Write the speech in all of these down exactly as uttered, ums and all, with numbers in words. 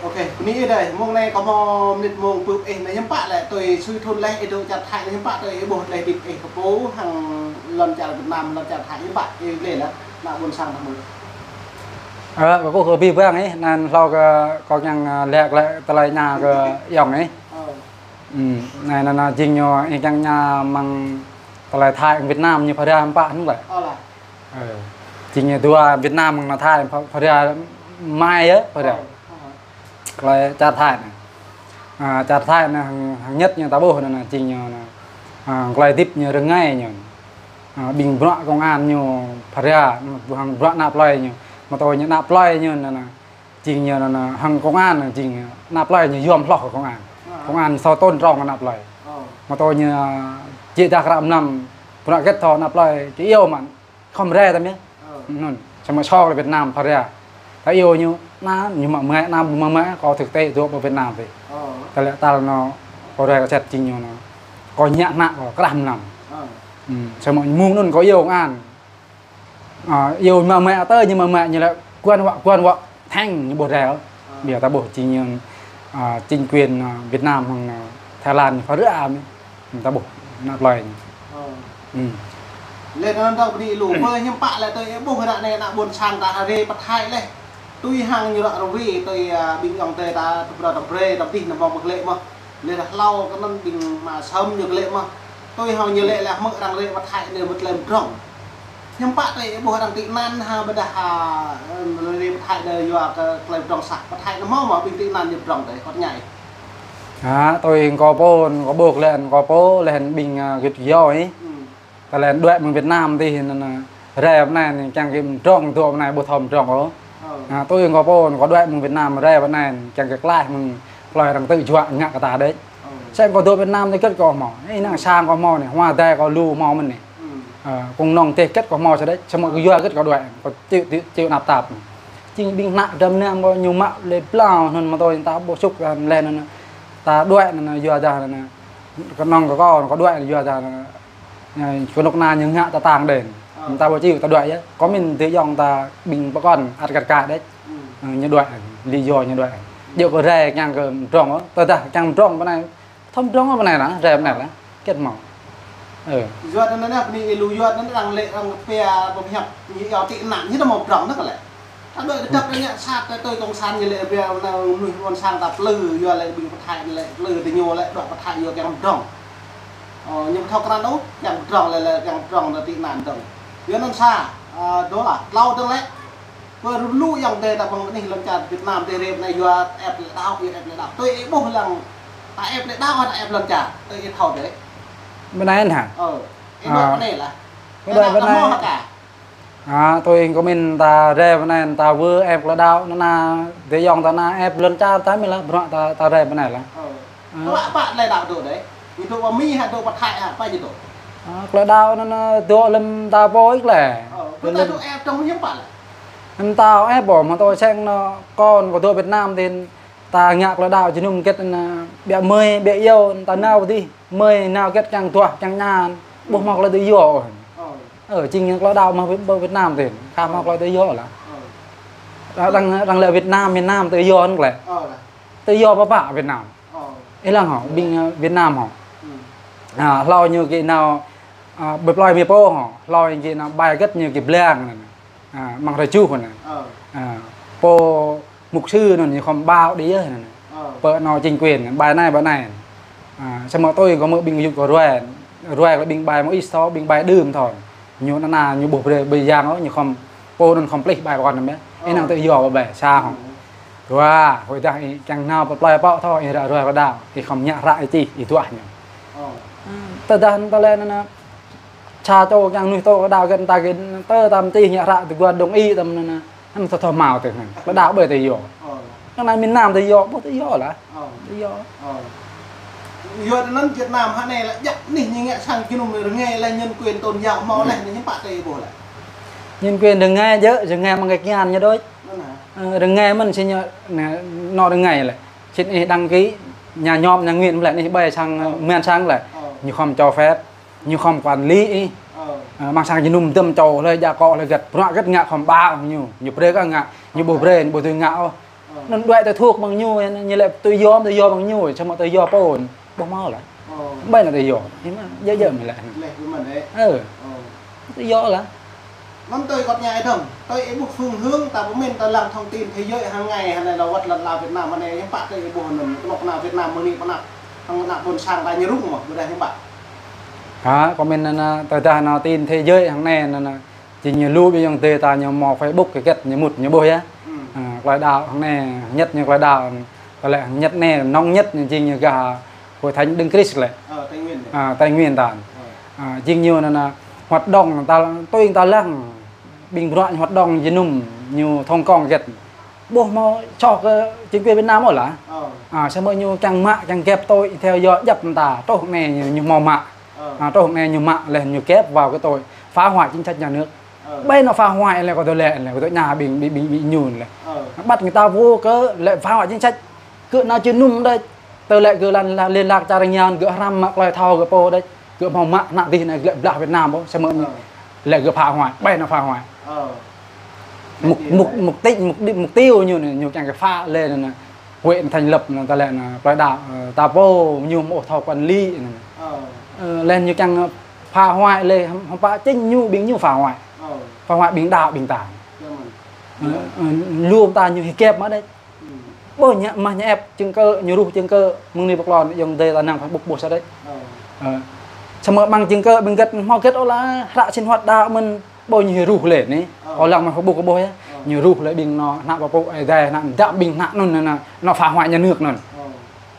Ok, bơni ih dơi, mông anai kâo hmâo mơnit mông pơp ih anai hiư̆m pă lĕ tui sui thun leh ih dŏ čar Thái anai hiư̆m pă tui ih ƀuh leh hơdip ih kơ pô hăng lŏn čar Việt Nam, lŏn čar Thái hiư̆m pă ih lĕ lah, ană ƀôn sang tah mơ̆. Ơ, kâo kơkuh kơ abih bang ih, anŭn hlâo kơ kâo kiăng, ơ, lĕ, lĕ tơlơi ñu kơ ayŏng ih. Ơ. Ừm, anai, anŭn, anŭn jing ñu ih kiăng ñu mơ̆ng tơlơi Thái Việt Nam ñu phara hiư̆m pă hăng lĕ. Ơ lah. Ơ. Jing ñu dua Việt Nam hăng Thái pha-, phara mai yơh, phara. Ơ, ơ. Tơlơi čar Thái anai. À, čar Thái anai hăng, hăng Nhật ñu ta ƀuh anŭn, anŭn jing ñu anŭn. À, tơlơi hơdip ñu rơngai ñu. À, ƀing bruă công an ñu phara, hăng bruă ană plơi ñu. Mơ̆ tui ñu ană plơi ñu anŭn, anŭn. Jing ñu anŭn, anŭn hăng công an jing ană plơi ñu yom hloh kơ công an. Ơ. Công an ñu thâo tôn trọng ană plơi. Ơ. Mơ̆ tui ñu, à, jĕ dah kră mlam, bruă hơget thâo ană plơi, či iâu mơ̆n. Khŏm rai tăm yơh. Ơ. Anŭn, samơ̆ sŏk lĕ Việt Nam phara. Ta iâu ñu, anŭn, ñu mă mă, anŭn mă mă, kâo thực tế dŏ pơ Việt Nam tih. Ơ. Tơlơi tal anŭn, kâo rai kâo sĕt jing ñu anŭn. Kâo ngă ană kâo, kră mlam. Ơ. Ừm, samơ̆ mơ̆ng anŭn kâo iâu công an. À, iâu mă mă tơ ñu mă mă ñu lĕ kuan wă, kuan wă, thăng ñu ƀuh rai. Ơ. Biă ta ƀuh jing ñu, à, chính quyền, à, Việt Nam hăng, à, Thái Lan ñu phara mơ̆n. Ta ƀuh ană plơi ñu. Ơ. Ừm. Lĕ anŭn dŏ bơni lu, pơ hiư̆m pă lĕ tui ih ƀuh ră anai ană ƀôn sang ta rai pơ Thái leh. Tui hăng ñu ră ruai tui, à, ƀing ayŏng adơi ta tơbrơi tơbrơi tăm tih anŭn mơ̆ng pơglĕ mơ̆n. Lĕ dah hlâo kơ anŭn ƀing mă sơm ñu glĕ mơ̆n. Tui hăng ñu lĕ lĕ hmư̆ arăng rai pơ Thái anai mơ̆ tơlơi pơdrŏng. Hiư̆m pă tui ih ƀuh arăng tị nạn hă ƀôdah, à, rai pơ Thái anai yua kơ tơlơi pơdrŏng sah. Pơ Thái anai hmâo mơ̆ ƀing tị nạn ñu pơdrŏng tui kâo tơña ih. Hă, tui kâo pô, kâo ƀuh lĕ kâo pô lĕ ƀing, à, git yô ih. Ừm. Tơlơi đuaĭ mơ̆ng Việt Nam tih anŭn, anŭn, rai pơ anai anŭn kiăng kơ pơdrŏng dŏ pơ anai ƀu thâo pơdrŏng ôh. Ơ. À, tui kâo pô, kâo đuaĭ mơ̆ng Việt Nam rai pơ anai anŭn kiăng kơ klaih mơ̆ng plơi arăng tơjuă ngă kơ ta đĕč. Ơ. Sĕ kâo dŏ Việt Nam tih hơget kâo hmâo. Ih năng sang kâo hmâo anai, hua dai kâo lu hmâo mơ̆n anai. Ừm. Ơ, kông nong tih hơget kâo hmâo sa đĕč, samơ̆ kơ yua hơget kâo đuaĭ, kâo chịu, chịu, chịu năp tap. Jing ƀing ană dăm nam kâo ñu mă lĕ blau anŭn mơ̆ tui ta ƀu sŭk lĕ anŭn, ta đuaĭ anŭn yua dah anŭn. Kơnơ̆ng kơ kâo, kâo đuaĭ yua dah anŭn. Ñu, kơnuk kơna ñu ngă ta tang đen. Ơ. Ta ƀu chịu ta đuaĭ yơh. Kâo min tơ ayŏng ta ƀing pơkŏn ăt kăt kăt đĕč. Ừm. Ơ, ñu đuaĭ, lý do ñu đuaĭ. Djơ̆ kơ rai kiăng kơ pơdrŏng ôh. Tơdah kiăng pơdrŏng pơ anai. Thâo pơdrŏng pơ anai lah, rai pơ anai lah. Hơget mơ̆. Ơ. Yua anŭn anai, bơni ih lu yua anŭn arăng lĕ arăng pia pơhiăp ñu yua tị nạn ñu dah hmâo pơdrŏng anŭn kơ lĕ. Ta đuaĭ kơdăp arăng ngă sat ta tui cộng sản ñu lĕ pia anŭn mơnuih ƀôn sang ta plư yua lĕ ƀing pơ Thái lĕ plư tơ ñu lĕ đuaĭ pơ Thái yua kiăng pơdrŏng. Ơ, ñu ƀu thâo krăn ôh, kiăng pơdrŏng lĕ, lĕ kiăng pơdrŏng ta tị nạn dơ̆ng. Yua anŭn sa, à, dua, tlâo dơ̆ng lĕ. Pơ lu ayŏng adơi ta ƀơ̆ng anih lŏn čar Việt Nam tih rai pơ anai yua ĕp lĕ đaŏ, yua ĕp lĕ đaŏ. Tui ih ƀuh lăng, ta ĕp lĕ đaŏ, ta ĕp lŏn čar, tui ih thâo dơi. Pơ anai hă? Ơ, ih đuaĭ pơ anai lah. Ơ, đuaĭ pơ anai. Hmâo hă kah? À, tui kâo min ta rai pơ anai, ta wơ̆t ĕp lĕ đaŏ, anŭn, anŭn, tơ ayŏng ta anŭn ĕp lŏn čar ta mĭn lah, bruă ta, ta rai pơ anai lah. Ơ. Ơ. Tơlơi pă tơlơi đaŏ dŏ dơi. Ih dŏ pơ Mi hă dŏ pơ Thái hă, pă ñu dŏ? À, tơlơi đaŏ anŭn, anŭn, dŏ lăm ta pô ih lĕ. Ơ, kơ ta dŏ ĕp trong hiư̆m pă lĕ? Lăm ta ĕp ƀu, mơ̆ tui sĕ anŭn kâo, kâo dŏ Việt Nam tih, ta ngă tơlơi đaŏ jơnum hơget anŭn, ƀiă mơi, ƀiă yô, ta nao dih, mơi nao hơget kiăng duah, kiăng ñan, ƀu hmâo tơlơi tự do ôh. Ơ. Ơ, jing tơlơi đaŏ mơ̆ pơ Việt Nam tih, khăm hmâo tơlơi tự do lah. Ơ. Arăng, arăng lĕ Việt Nam, miền Nam tự do anŭn lĕ. Ơ, lah. Tự do pơ pă Việt Nam. Ơ. Ih lăng hŏ, ƀing, ơ, Việt Nam hŏ. Ừm. À, hlâo ñu gơ̆ nao, à, ƀơi plơi Mi pô hŏ, hlâo ñu gơ̆ nao ƀai hơget ñu gơ̆ blang anŭn. À, mơ̆ng rơjuh anŭn. Ơ. À, pô mục sư anŭn ñu khŏm ƀaŏ đĭ yơh anŭn. Ơ. Pơ anŏ chính quyền, ƀai anai, ƀai anai. À, samơ̆ tui kâo hmư̆ ƀing gơyut kâo ruai, ruai kơ ƀing ƀai Mois thâo, ƀing ƀai đưm thâo. Ñu anŭn, anŭn ñu ƀuh brơi ƀơi yang ôh, ñu khŏm pô anŭn khŏm plih ƀai kơ anŭn yơh. Ih năng tự do pơ ƀai, sa hŏ. Dua, huĭ dah ih kiăng nao pơ plơi pŏk thâo, ih ră ruai kơ đaŏ, ih khŏm ngă hră ih čih, ih duah ñu. Ơ. Tơdah tơlơi anŭn, sa čô kiăng mơnuih tŏ kơ đaŏ hơget ta hơget, tơ tăm čih ngă hră tơguan đồng ý tăm anŭn, anŭn thâo thâo hmâo tih anŭn. Kơ đaŏ ƀơi tự do. Ơ. Anŭn miền Nam tự do, ƀuh tự do lah. Ơ. Tự do. Ơ. Yua anŭn Việt Nam hă anai lah, djăp anih ñu ngă sang jơnum rơngai lah, nhân quyền tôn giáo hmâo lah, anai hiư̆m pă tui ih ƀuh lah. Nhân quyền rơngai djơ̆, rơngai mơ̆ng kơ kian ñu đôč. Anŭn hă? Ơ, rơngai mơ̆n sĭt ñu, anai, anŏ rơngai lĕ. Sĭt ih đăng ký, ñu ñŏm ñu nguyện lĕ, ih ƀai sang, ơ, mơ̆n sang lĕ. Ơ. Ñu khŏm cho phép, ñu khŏm quản lý ih. Ơ. Ơ, mơ̆ng sang jơnum dơ̆m čô lĕ, djă akŏ lĕ hơget, bruă hơget ngă khŏm ƀaŏ ñu, ñu brơi kơ ngă, ñu ƀu brơi, ñu ƀu dưi ngă ôh. Ơ. Anŭn đuaĭ tui thuốc mơ̆ng ñu, ñu lĕ tui yom, tui yom mơ̆ng ñu, samơ̆ tui yom pô. Ƀu hmâo lah. Ơ. Ƀai anŭn tui yom. Ih mă, djơ̆ djơ̆ mơ̆ lĕ. Leh ƀu mơ̆n ĕ. Ơ. Ơ. Tui yom lah. Anŭn tui kâo tơña ih dơ̆ng, tui ih ƀuh phương hướng ta pơmĭn ta lăng thông tin thế giới hàng ngày, hơnai lŏ wơ̆t lŏn ala Việt Nam hơnai, hiư̆m pă tui ih ƀuh anŭn, kơnuk kơna Việt Nam mơ̆ng anai pơ anăp, hăng ană ƀôn sang ta ñu rŭng mơ̆, ƀôdah hiư̆m pă? Hă, kâo pơmĭn anŭn, tơdah anŭn tin thế giới hàng ngày anŭn, anŭn, jing ñu lu ƀing ayŏng adơi ta ñu hmâo Facebook kơ hơget ñu mŭt ñu ƀuh yơh. Ư. Ă, tơlơi đaŏ hăng anai, nhất ñu tơlơi đaŏ, tơlơi nhất anai, nóng nhất ñu jing ñu gah Hội Thánh Đấng Christ lĕ. Ơ, Tây Nguyên lĕ. Ă, Tây Nguyên ta. Ơ. Ă, jing ñu anŭn, anŭn, hoạt động ta, tui ta lăng, ƀing bruă ñu hoạt động jơnum ñu thông công hơget. Ƀu hmâo soh kơ chính quyền Việt Nam ôh lah. Ơ. Ă, samơ̆ ñu kiăng mă, kiăng ghép tôi theo dõi djăp ta, truh anai ñu, ñu hmâo mă. Ơ. Ă, truh anai ñu mă lĕ ñu ghép vào cái tội phá hoại chính sách nhà nước. Ơ. Ƀai anŭn phá hoại lĕ kâo tui lĕ, lĕ kâo tui ñu ƀing, ƀing, ƀing, ƀing ñu lĕ. Ơ. Bắt người ta vô cớ lĕ phá hoại chính sách. Gơ̆ nao jơnum đôč, tơlơi gơ̆ lăng, lăng liên lạc čar rơngiao, gơ̆ hrăm mă tơlơi thâo gơ̆ pô đôč, gơ̆ hmâo mă ană dih anai lĕ blah Việt Nam ƀu, samơ̆ ñu, ơ, lĕ gơ̆ phá hoại, ƀai anŭn phá hoại. Ơ. Mục, mục, mục đích, mục đích, mục tiêu ñu anai, ñu kiăng kơ phá lĕ anŭn, anŭn, huyện thành lập anŭn, tơlơi anŭn, tơlơi đaŏ, ơ, ta pô, ñu hmâo thâo quản lý anŭn. Ơ. Ơ, lĕ ñu kiăng phá hoại lĕ, hăm, hăm pă chính ñu, ƀing ñu phá hoại. Ơ. Phá hoại ƀing đaŏ, ƀing ta. Ơ, ơ, lu ta ñu hơget ƀu mă đôč. Ơ. Ƀu ñu mă ñu ĕp chứng cứ, ñu ruh chứng cứ, mơ̆ng anai pơklŏn, ayŏng adơi ta lăng Facebook ƀuh sat đôč. Ơ. Ơ. Samơ̆ ƀing chứng cứ, ƀing hơget, hmâo hơget ôh lah, hră sinh hoạt đaŏ mơ̆n, ƀu ñu ruh lĕ anai. Ơ. Ôh lăng mơ̆ng Facebook ƀuh yơh. Ơ. Ñu ruh lĕ ƀing anŭn, ană pơpŭ, ơ, adai, ană dăp ƀing anŭn, anŭn, anŭn, anŭn phá hoại nhà nước anŭn. Ơ.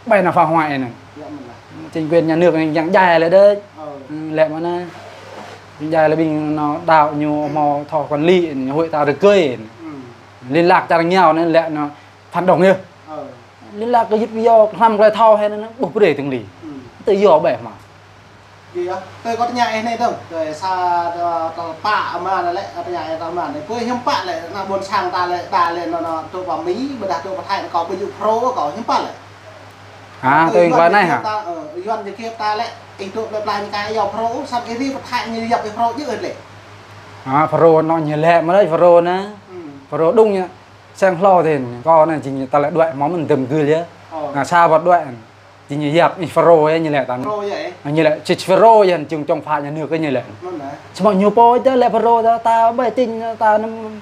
Ƀai anŭn phá hoại anŭn. Yơh mơ̆n lah. Chính quyền nhà nước anŭn kiăng djai lĕ đôč. Ơ. Ư, lĕ mơ̆n anŭn. Kiăng djai lĕ ƀing anŭn đaŏ ñu hmâo thâo quản lý, ñu huĭ ta rơgơi. Ư. Liên lạc čar rơngiao anŭn lĕ anŭn phản động yơh. Ơ. Liên lạc kơ yit kơ yô, hrăm tơlơi thâo hĕ anŭn, ƀuh brơi tơ̆ng li. Ư. Tui yô ƀĕ mă. Yơh, yơh. Tui kâo tơña ih anai dơ̆ng. Tui sa, tơ, tơ pă ama anŭn lĕ, kâo tơña ih tơ ama anai. Pô hiư̆m pă lĕ, ană ƀôn sang ta lĕ, đa lĕ anŭn, anŭn, truh pơ Mi, ƀôdah truh pơ Thái, kâo ƀu djơ̆ Pro kâo, hiư̆m pă lĕ. Hă, tui ih anai hă? Ơ, Yuan ñu kiăng ta lĕ, ih truh plơi pla ñu kơ yua Pro, samơ̆ ih ri pơ Thái ñu yap ih Pro djơ̆ lĕ. Hă, Pro anŭn ñu lĕ mơ̆ đôč Pro anŭn. Ư. Pro đŭng ñu. Sang hlâo then, kâo anŭn jing ta lĕ đuaĭ hmâo mơ̆n dơ̆m gưl yơh. Ơ. Anŭn sa wơ̆t đuaĭ, jing ñu yap ih Pro yơh ñu lĕ ta anŭn. Pro yơh ĕ. Ñu lĕ, či Pro yơh, jing chống phá nhà nước yơh ñu lĕ. Anŭn lĕ. Samơ̆ ñu pô yơh lĕ Pro ta, ta ƀai tin ta anŭn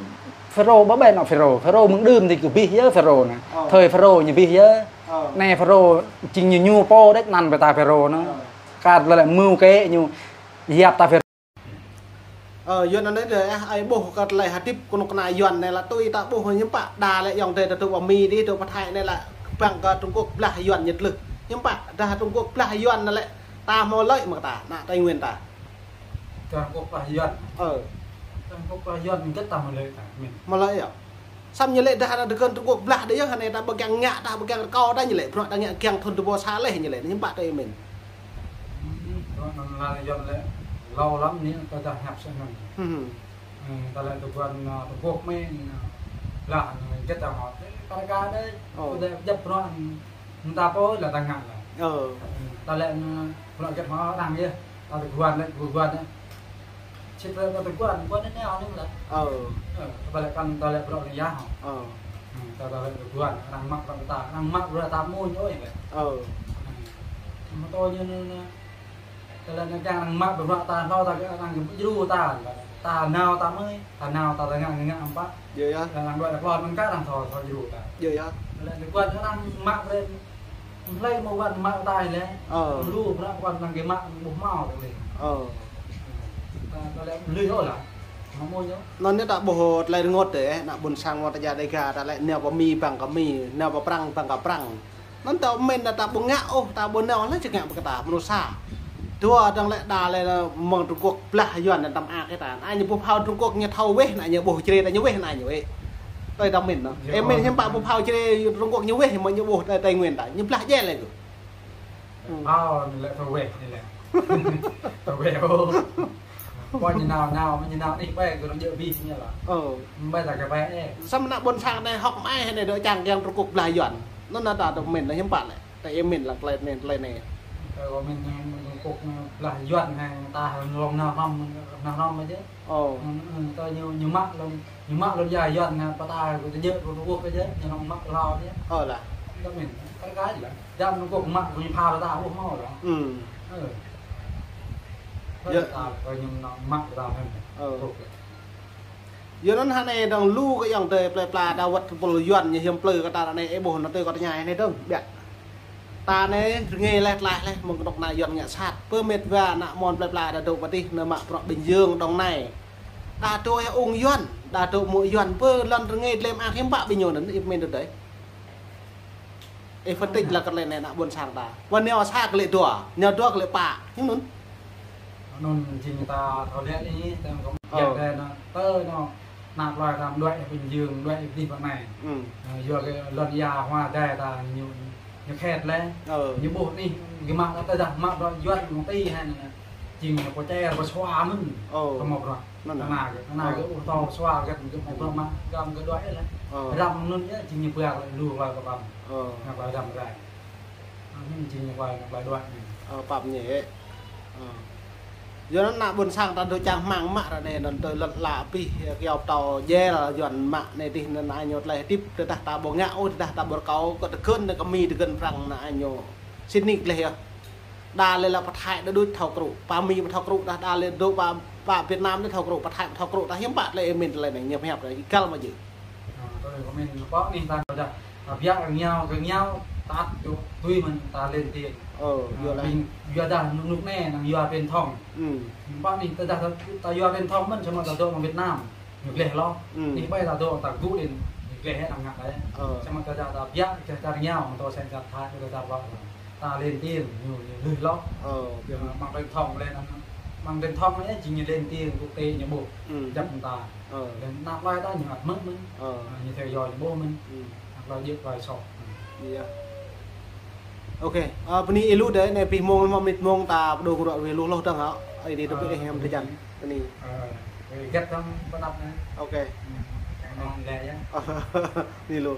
Pro ƀu ƀai anŭn Pro. Pro mơ̆ng đưm tĭ kơ abih yơh Pro anŭn. Ơ. Thời Pro ñu abih yơh. Ơ. Anai Pro jing ñu ñu pô đôč anăn ƀơi ta Pro anŭn. Ơ. Kar lĕ mơ̆ng kơ ñu yap ta Pro. Ơ, Yuan anai lĕ, ơ, ih ƀuh kơ tơlơi hơdip kơnuk kơna Yuan anai lah tui ta ƀuh hiư̆m pă đa lĕ ayŏng adơi ta truh pơ Mi dih, truh pơ Thái anai lah ƀăng kơ Trung Quốc blah Yuan ñu tlưh. Hiư̆m pă dah Trung Quốc blah Yuan anai lĕ ta hmâo lợi mơ̆ ta, ană Tây Nguyên ta. Trung Quốc blah Yuan. Ơ. Trung Quốc blah Yuan hơget ta hmâo lợi ta, mĭn. Hmâo lợi yơh. Samơ̆ ñu lĕ dah ană tơkơn Trung Quốc blah đôč yơh, hơnai ta ƀu kiăng ngă, ta ƀu kiăng rơkâo đôč ñu lĕ, bruă ta ngă kiăng thun tơpă sa leh ñu lĕ, hiư̆m pă tui mĭn. Ư, bruă anŭn lĕ Yuan lĕ, lâu lắm anai, tơdah hiăp sĭt anŭn. Ư, ư. Ư, ta lĕ tơguan, ơ, Trung Quốc mơ̆n, ơ, blah, ơ, hơget ta hmâo, ơ, ta rơka đôč, ơ, tơdah djăp bruă, ơ, ta pô lĕ ta ngă lĕ. Ơ. Ư, ta lĕ, ơ, bruă hơget hmâo arăng yơh, ta tơguan lĕ, tơguan lĕ. Sĭt lĕ kâo tơguan, guan anai anŭn lĕ. Ơ. Ơ, kâo lĕ kăn, kâo lĕ bruă anai yơh. Ơ. Ư, kâo, kâo lĕ tơguan, arăng mă bruă ta, arăng mă bruă ta mơ̆n ôh lĕ. Ơ. Ư. Mă tui ñu anŭn, anŭn. Kâo lĕ anŭn kiăng arăng mă bruă ta, hlâo ta, arăng djru ta. Ta nao ta mơi, ta nao ta, ta ngă, ngă hiư̆m pă. Yơh, yơh. Arăng đuaĭ ta klon mơ̆n kơ arăng thâo, thâo djru ta. Yơh, yơh. Kâo lĕ tơguan arăng mă brơi. Hlơi mơ̆ wơ̆t mă ta lĕ. Ơ. Lu bruă wơ̆t lăng kơ mă ƀu hmâo tơlơi. Ơ. Ta, ta lĕ lui ôh lah. Mă mơ̆ ñu. Anŭn anai ta ƀuh tơlơi rơngot dêh, ană ƀôn sang mơ̆ ta djă Dêga, ta lĕ nao pơ Mi ƀăng kơ Mi, nao pơ Prăng ƀăng kơ Prăng. Anŭn ta mĭn ta ƀu ngă ôh, ta ƀu nao lĕ či ngă ƀơi kơ ta, mơnuih sa. Dua dơ̆ng lĕ đa lĕ mơ̆ng Trung Quốc blah Yuan anŭn tăm ak kơ ta. Anai ñu ƀu phao Trung Quốc ñu thâo weh, anai ñu ƀuh črê ta ñu weh, anai ñu weh. Tui ta mĭn anŭn. Ơ, mĭn hiư̆m pă ƀu phao črê Trung Quốc ñu weh, mơ̆ ñu ƀuh Tây, Tây Nguyên ta. Ñu blah djai lĕ kơ. Ơ, ñu lĕ thâo weh, ñu lĕ. Thâo weh, ơ. Kơ ñu nao, nao, ñu nao, ih ƀai, kơ ñu djơ̆ abih ñu lah. Ơ. Ƀai ta kơ ƀai, ơ. Samơ̆ ană ƀôn sang anai hơ̆k mơai hơnai dŏ čang kiăng Trung Quốc blah Yuan. Anŭn anai ta dŏ mĭn, lĕ hiư̆m pă lĕ. Ta ih mĭn lăng tơlơi anai, tơlơi anai. Kơ mĭn, mĭn Trung Quốc blah Yuan hăng ta hăng lŏng nao hrŏm, nao hrŏm ôh yơh. Ơ. Ư, ư, ta ñu, ñu mă lŏng. Ñu mă lŏn ia Yuan ngă pơtă kơ tơjơ̆ kơ Trung Quốc kơ jĕ, ñu hŏng mă Lao jĕ. Ơ lah. Tơmin, kar kaĭ lah. Jam Trung Quốc mă kơ ñu pha pơtă ƀuh hmâo lah. Ư. Yơh. Pơtă kơ ñu mă pơtă hmâo. Ơ. Yua anŭn hă anai dong lu kơ ayŏng adơi plơi pla đa wơ̆t tơpul Yuan ñu hiam plư kơ ta anai ƀuh anŭn tui kơ tơña anai dong biă. Ta anai rơngai laih tlaih laih mơ̆ng kơnuk kơna Yuan ngă sat. Pơmĕt wa ană mơ̆n plơi pla đa dŏ pơ adih anai mă bruă Bình Dương Đồng Nai. Đa dŏ yơh ung Yuan, đa dŏ mơ̆ Yuan pơ lŏn rơngai dlem ang hiam pă ƀing ñu anŭn ih pơmĕn tui dơi. Ih phân tích lah kơ lĕ anai ană ƀôn sang ta. Wơ̆t nao sa kơ lĕ dua, nao dua kơ lĕ pă. Hiư̆m anŭn. Anŭn jing ta thâo lĕ anai, tơm kơ Ơ. Yang dai anŭn, tơ anŭn, ană plơi ta đuaĭ Bình Dương, đuaĭ adih pơ anai. Ư. Ơ, yua kơ lŏn ia hua dai ta ñu, ñu khĕt lĕ. Ơ. Ñu ƀuh anai, gơ̆ mă ta tơdah mă bruă Yuan công ty hă anai. Jing ñu pơčer pơsua mơ̆n. Ơ. Kơ mă bruă. Anŭn anŭn. Anai gơ̆, anai gơ̆ ƀuh tơl pơsua gơ̆, gơ̆ mă bruă mă, gơ̆ gơ̆ đuaĭ lĕ. Ơ. Răm anŭn yơh, jing ñu pơhiăp lu klai pơpăm. Ơ. Ană plơi răm rai. Anŭn jing ñu klai, ană plơi đuaĭ anai. Ơ, pap ñu. Ơ. Yua anŭn ană ƀôn sang ta dŏ čang hmang mă ră anai anŭn tui lŏn ala abih, kơyâo pơtâo jel Yuan mă anai adih anŭn ai ñu tlaih hơdip, tơdah ta ƀu ngă ôh, tơdah ta ƀu rơkâo kơ tơgŭn, kơ Mi tơgŭn Prăng anŭn ai ñu sĭt nik laih yơh. Đa lĕ lah pơ Thái đa đuaĭ thâo krŭ, pơ Mi pơ thâo krŭ, đa đa lĕ dŏ pơ, pơ Việt Nam đa thâo krŭ, pơ Thái pơ thâo krŭ, đa hiam pă lĕ ih pơmĕn tơlơi anai, ñu pơhiăp anai, ih kăl mă jĕ. Ơ, tơlơi pơmĕn pơ anai ta đa, ta biă kơ ngiao, kơ ngiao, ta ăt dŏ tui mơ̆n ta lên tiếng. Ơ, yua lah. Ƀing, yua dah nuk nuk anai, năng yua truyền thông. Ư. Pơ anai ta dah ta, ta yua truyền thông mơ̆n, samơ̆ ta dŏ mơ̆ng Việt Nam. Ñu gleh lŏ. Ư. Anai ƀai ta dŏ ta gŭ đin, ñu gleh hĕ năng ngă đai. Ơ. Samơ̆ ta dah ta biă, ta rơngiao, mơ̆ng tơlơi sĕng sat Thái, ta dah lŏ. Ta lên tiếng, ñu, ñu lui lŏ. Ơ, biă. Ơ, mơ̆ng truyền thông lên, mơ̆ng truyền thông anai, jing ñu lên tiếng quốc tế ñu ƀuh. Ư. Djăp ta. Ơ. Lên ană plơi ta ñu ăt mơ̆n mơ̆n. Ơ. Ơ, ñu theo dõi ñu ƀuh mơ̆n. Ư. Ană plơi djơ̆ plơi sŏ. Yơh. Ôkê, ơ, bơni ih lu dơi, anai abih mông, lăm mơnit mông ta pơdŏng ruă wih lu hloh dơ̆ng hă. Ih dŏ tơbiă ih hiam tơjăn. Bơni. Ơ, gĕt dơ̆ng pơnăp anai. Ôkê. Ư, čang nong lĕ yơh. Bơni lu.